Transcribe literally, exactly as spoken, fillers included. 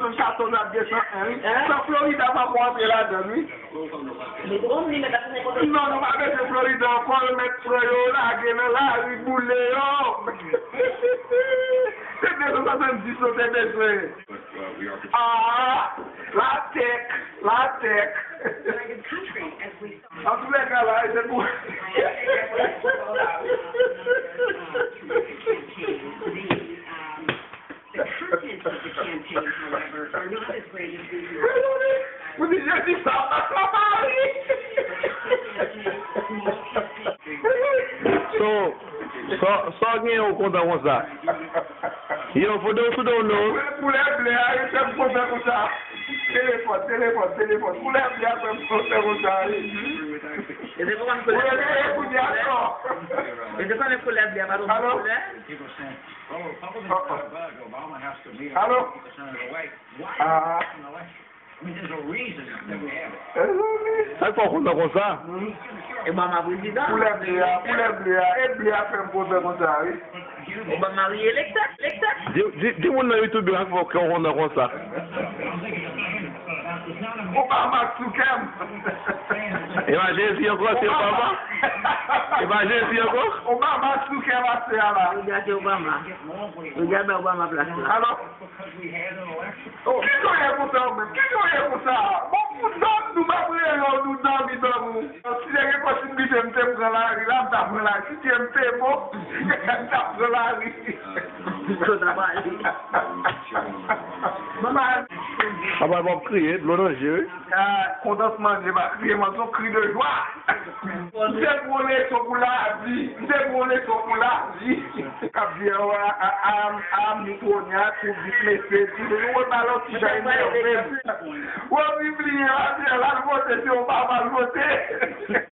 San katòz ap gen san en, wi. San Florida pa pou antre ladan l, wi. Non, nou pa bezwen Florida ankò, yo mèt pran yo, lage nan lari, boule yo. Se de san swasanndis nou te bezwen. Ah, la tech, la tech. Antoulèka la, se pou. The contents of the campaign, however, are not as great as we were. Pou di Jezi sa, pa sa pa ri. So, sa, sa w genyen ou kontan konsa? Yo, for those who don't know. Koulè ble a, yo fè m kontan konsa. Telefòn, telefòn, telefòn. Koulè ble a fè m kontan konsa, wi. E se pou konn koulè ble a. Koulè ble a, koulè a. E se konnen koulè ble a, pa twò koulè. Alo? Ah. Sa k fè w kontan konsa? Obama prezidan. Koulè ble a, koulè ble a, e ble a fè m kontan konsa, wi. Obama ri elektè, elektè. Di, di, di moun nan YouTube yo sa k fè w kontan konsa. Obama sou kè m. E pa Jezi ankò, se Obama. E pa Jezi ankò. Obama sou kè m aswè a la. Yo gade Obama. Yo gade Obama plas la. Alo? Kisa w ye konsa ou menm? Kisa w ye konsa? Bon, pou dòmi, nou pa preye w, nou dòmi, dòmi. Si te gen posiblite, m te pran lari la, m ta pran lari. Si te m te bon, m ta pran lari. Kote w ta prale? Manman. Papa, w ap kriye, dlo nan je, wi. Ah, kontansman, je pa kriye, man, se yon kri de jwa. M te pran leson pou lavi. M te pran leson pou lavi. K ap di, a, a, a, a, Mitronya, tou vit mesye, di, nou wè balon ki jan enève m. Wè, m bliye, a di, l al vote, se Obama l vote.